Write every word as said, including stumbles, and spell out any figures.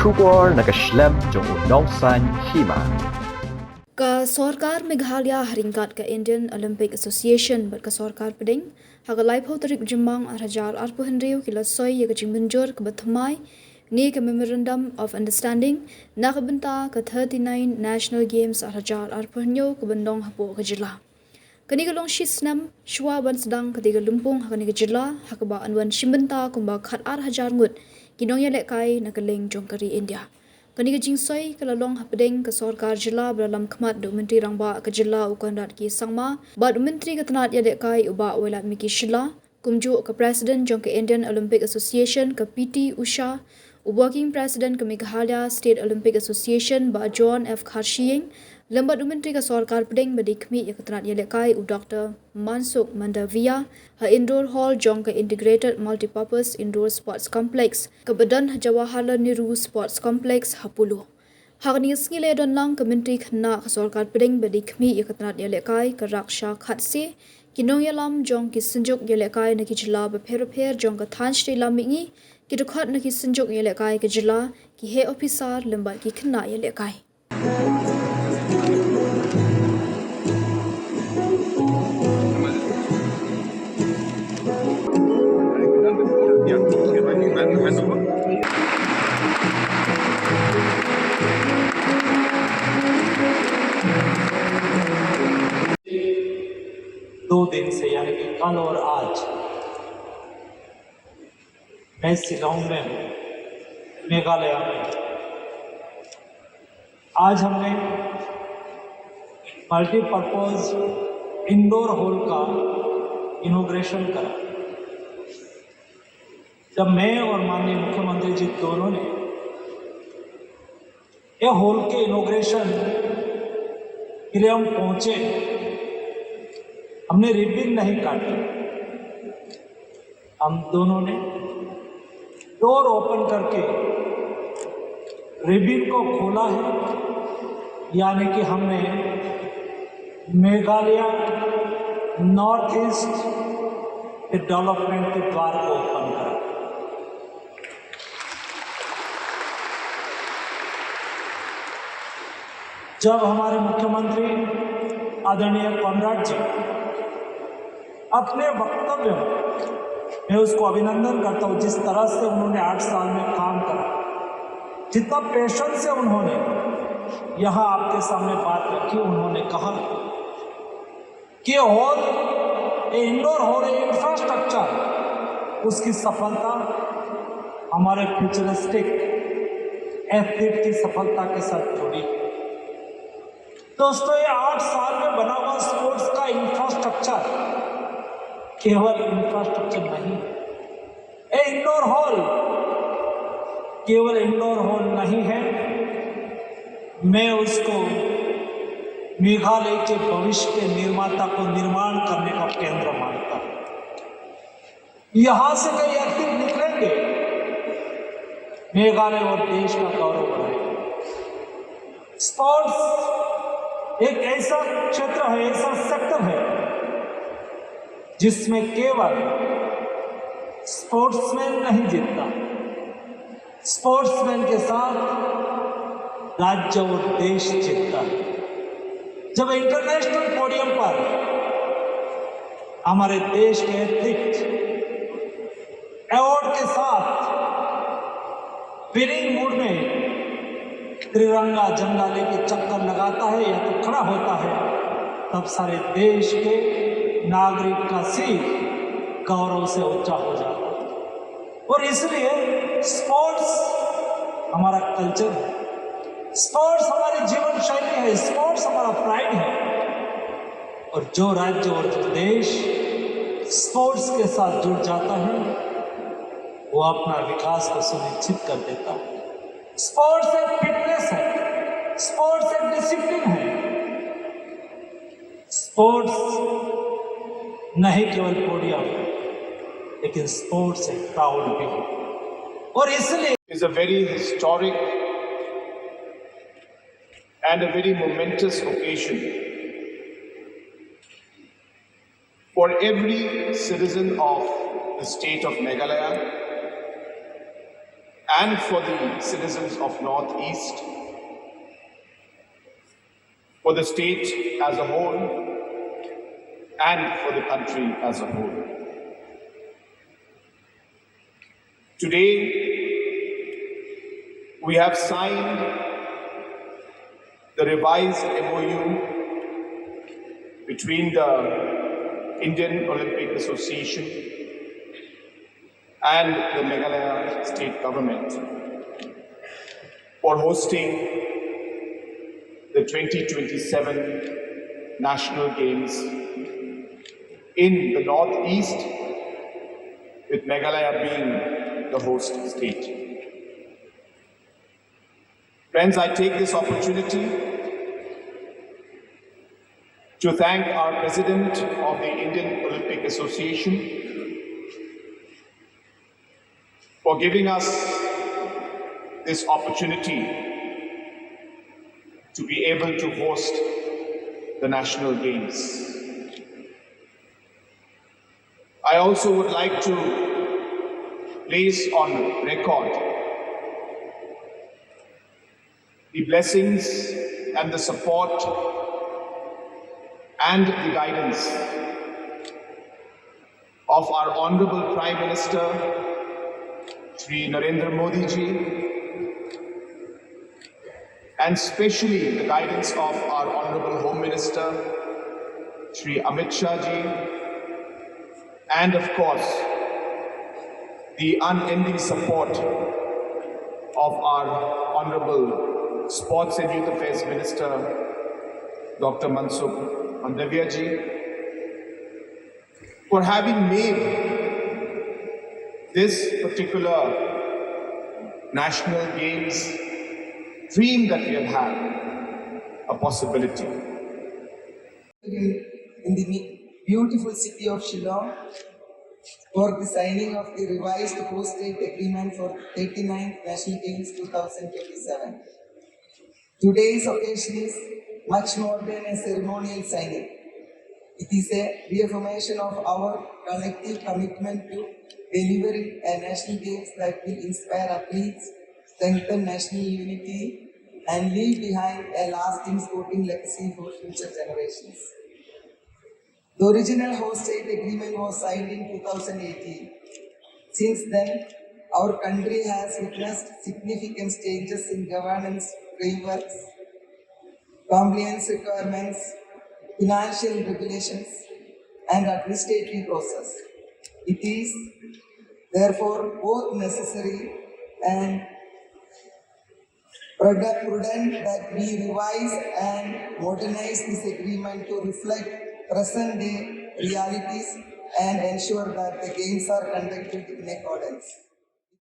Khubor na ka shlem jong u nongsaiñ hima. Ka sorkar Meghalaya ha ryngkat ka Indian Olympic Association bad ka sorkar pdeng ha ka laiphew tarik Jymmang ar hajar arphew hynriew ki la soi ïa ka jingmynjur kaba thymmai ne ka Memorandum of Understanding na ka bynta ka thirty-nine National Games ar hajar arphew hynñiew kaban long hapoh ka jylla. Kane ka long shi snem shuwa ban sdang katei ka lympung ha kane ka jylla, ha kaba yn wan shim bynta kumba khat ar hajar ngut ki nongïalehkai na kylleng jong ka ri India. Kane ka jingsoi ka la long hapdeng ka sorkar jylla ba la lam khmat da u Myntri Rangbah ka jylla u Conrad K Sangma bad u Myntri ka tnat ïalehkai u Bah Wailadmiki Shylla, kumjuh ka President jong ka Indian Olympic Association ka P T Usha, u Working President ka Meghalaya State Olympic Association Bah John F Kharshiing, lem bad u Myntri ka sorkar pdeng ba dei khmih ïa ka tnat ïalehkai u Doctor Mansukh Mandaviya, ha Indoor Hall jong ka Integrated Multipurpose Indoor Sports Complex kaba don ha Jawaharlal Nehru Sports Complex ha Polo. Ha kane ka sngi la ïadon lang ka Myntri khynnah ka sorkar pdeng ba dei khmih ïa ka tnat ïalehkai ka Raksha Khadse, ki nongïalam jong ki synjuk ïalehkai na ki jylla bapher bapher jong ka thaiñ shatei lam mihngi, ki dkhot na ki synjuk ïalehkai ka jylla, ki heh ophisar lem bad ki khynnah ïalehkai. दो दिन से, यानी कि कल और आज, मैं शिलांग में हूँ, मेघालय में। आज हमने मल्टीपर्पज इंडोर हॉल का इनॉग्रेशन करा। जब मैं और माननीय मुख्यमंत्री जी दोनों ने ये हॉल के इनॉग्रेशन के लिए हम पहुंचे, हमने रिबन नहीं काटी, हम दोनों ने डोर ओपन करके रिबन को खोला है, यानी कि हमने मेघालय नॉर्थ ईस्ट के डेवलपमेंट के द्वार को ओपन करा। जब हमारे मुख्यमंत्री आदरणीय कॉनराड जी अपने वक्तव्य में, मैं उसको अभिनंदन करता हूं, जिस तरह से उन्होंने आठ साल में काम करा, जितना पेशेंस से उन्होंने यहां आपके सामने बात रखी, उन्होंने कहा कि हॉल, ये इंडोर हॉल, ये इंफ्रास्ट्रक्चर, उसकी सफलता हमारे फ्यूचरिस्टिक एथलीट की सफलता के साथ जुड़ी है। दोस्तों, ये आठ साल में बना हुआ स्पोर्ट्स का इंफ्रास्ट्रक्चर केवल इंफ्रास्ट्रक्चर नहीं है, ये इंडोर हॉल केवल इंडोर हॉल नहीं है, मैं उसको मेघालय के भविष्य के निर्माता को निर्माण करने का केंद्र मानता हूं। यहां से कई एथलीट निकलेंगे, मेघालय और देश का गौरव बढ़ाएगा। स्पोर्ट्स एक ऐसा क्षेत्र है, ऐसा सेक्टर है, जिसमें केवल स्पोर्ट्समैन नहीं जीतता, स्पोर्ट्समैन के साथ राज्य और देश जीतता है। जब इंटरनेशनल पोडियम पर हमारे देश के एथलीट अवार्ड के साथ विनिंग मूड में तिरंगा झंडा लेके चक्कर लगाता है या तो खड़ा होता है, तब सारे देश के नागरिक का सिर गौरव से ऊंचा हो जाता है। और इसलिए स्पोर्ट्स हमारा कल्चर है, स्पोर्ट्स हमारी जीवन शैली है, स्पोर्ट्स हमारा प्राइड है। और जो राज्य और जो देश स्पोर्ट्स के साथ जुड़ जाता है, वो अपना विकास को सुनिश्चित कर देता है। स्पोर्ट्स एक फिटनेस है, स्पोर्ट्स एक डिसिप्लिन है। स्पोर्ट्स नहीं केवल पोडियम, लेकिन स्पोर्ट्स एक क्राउड भी है। और इसलिए is a very historic and a very momentous occasion for every citizen of the state of Meghalaya and for the citizens of Northeast, for the state as a whole, and for the country as a whole. Today, we have signed the revised M O U between the Indian Olympic Association and the Meghalaya state government for hosting the twenty twenty-seven National Games in the Northeast, with Meghalaya being the host state. Friends, I take this opportunity to thank our President of the Indian Olympic Association for giving us this opportunity to be able to host the National Games. I also would like to place on record the blessings and the support and the guidance of our Honorable Prime Minister, Shri Narendra Modi ji, and specially the guidance of our Honorable Home Minister, Shri Amit Shah ji, and of course, the unending support of our Honorable Sports and Youth Affairs Minister, Doctor Mansukh Mandaviya ji, for having made this particular National Games dream that we have had a possibility. In the beautiful city of Shillong for the signing of the revised host state agreement for thirty-ninth National Games two thousand twenty-seven. Today's occasion is much more than a ceremonial signing. It is a reaffirmation of our collective commitment to delivering a national games that will inspire athletes, strengthen national unity, and leave behind a lasting sporting legacy for future generations. The original host state agreement was signed in two thousand eighteen. Since then, our country has witnessed significant changes in governance frameworks, compliance requirements, financial regulations, and administrative process. It is therefore both necessary and prudent that we revise and modernize this agreement to reflect present day realities and ensure that the games are conducted in accordance.